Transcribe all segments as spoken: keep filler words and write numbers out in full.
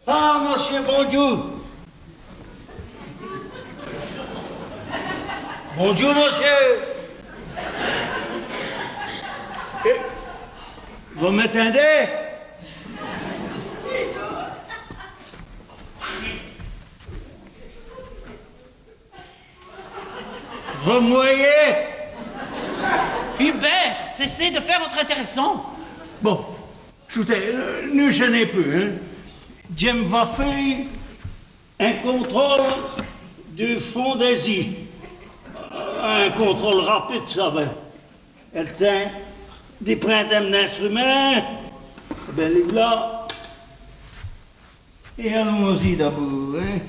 Ah, mossieû, bondjoû. Bondjoû, mossieû. Eh, vos m'ètindez ? Vos m' vèyez ? Hubert, cessez de faire votre intéressant. Bon, choûtez, euh, n' gènez pus, hin. Dji m' va fé in contrôle du fond dès-îs. In contrôle rapide, savez. El tins di prinde m'n-instrumint. Bén, li v'la. Èt alons-î d'abôrd, hin.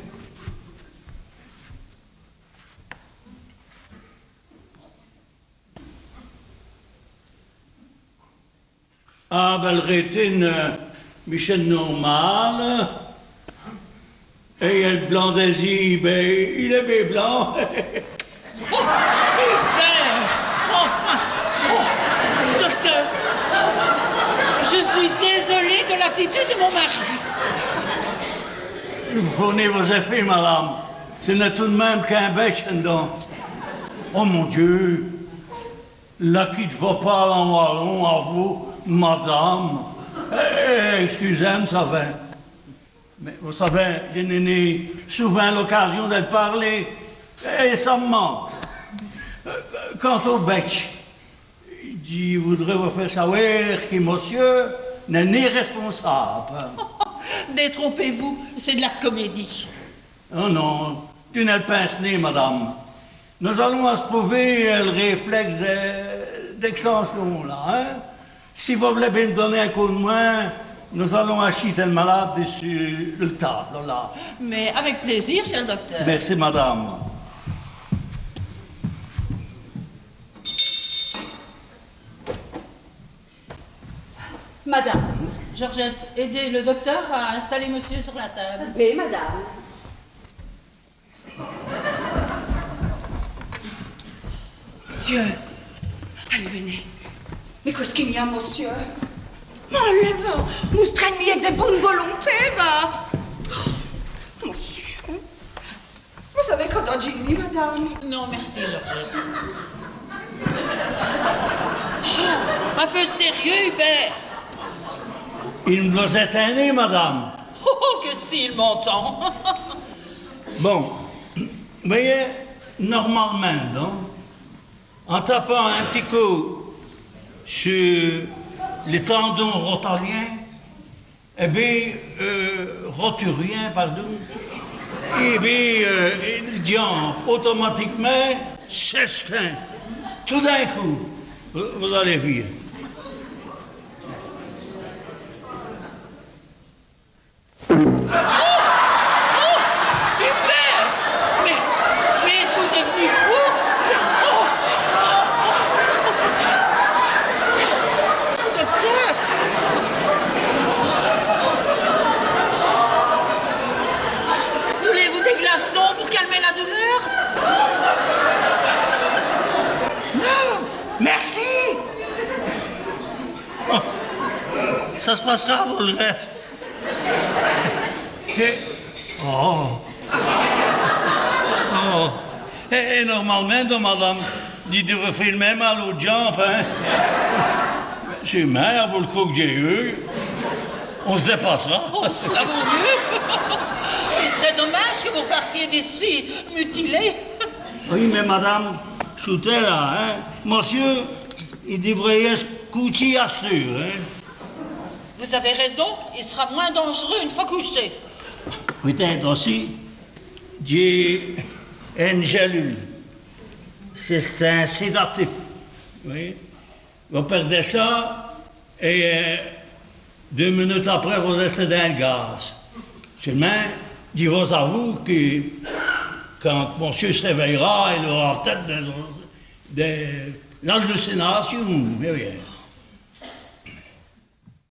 Ah, bén, èl rétine, euh, mi chène normâle. Èt l' blanc dès-îs, bén, il èst bén blanc. Oh, Hubert, enfin, oh, docteur, je suis désolée de l'attitude de mon mari. Vos n' vos-è fez nén, madame. Ç' n'èst tout d' min.me qu'in bètch, don. Oh mon Dieu. Là qui dj' vos pâle è walon, à vous, madame. Eh, excusez-moi, savez. Mais vous savez, je n'ai ni souvent l'occasion de parler. Et ça me manque. Euh, quant au bètch, je voudrais vous faire savoir que monsieur n'est ni responsable. Détrompez-vous, c'est de la comédie. Oh non, dji n' èl pinse nén, madame. Nos-alons asprouver l' réflexe d', d'èstension, là, hin. Si vos v'lez bén doner in côp d' mwin, nos-alons achîr l' malade dissus l' tâbe, là. Mais avec plaisir, cher docteur. Merci, madame. Madame. Georgette, aidez le docteur à installer monsieur sur la table. Oui, madame. Monsieur, alez, v'nez. Mins qu'èst-ce qu'i gn-a, monsieur ? Mins alez, va, mostrez-m' ène miyète di boune volonté, va. Oh, monsieur. Vos savez qwè dj' dîre, madame ? Non, merci, Georgette. Oh, un peu de sérieux, Hubert. I n' vos-ètind nén, madame. Oh, oh, que si, il m'entend. Bon, vèyez, normalemint, don, en tapant in p'tit côp su l' tindon rotadyin, èt bén, euh, rotulyin, pardon, èt bén, euh, èl djambe, automatikemint, s'èstind. Tout d'in côp, vos, vos-alez vîr. Oh ! Oh ! Hubert ! Mais, mais êtes-vous devenu fou ? Oh ! Docteur ! Voulez-vous des glaçons pour calmer la douleur ? Non, merci. Oh, ça se passera pour le reste. Èt, oh. Oh. Èt, èt normalemint, don, madame, dji, dji vos fé l' min.me à l'ôte djambe, hin. Sûremint, avou l' côp qui dj'a yeû, on s' dèpass'ra. Oh, ça vaut mieux. Il serait dommage que vous partiez d'ici mutilé. Oyi, mins madame, choûtez la, hin. Monsieur, i d'vrèt yèsse couchî asteûre, hin. Vous avez raison, il sera moins dangereux une fois couché. Putète ossi, dj'a ène gélule. C'è-st-in sédatif. Oyi. Vos pèrdez ça, èt, euh, deûs munutes après, vos-èstez dins l' gaz. Seûlemint, dji vos-avoue qui, quand monsieur s' rèvèy'ra, il âra putète dès, dès-alucinâcions, mins oyi.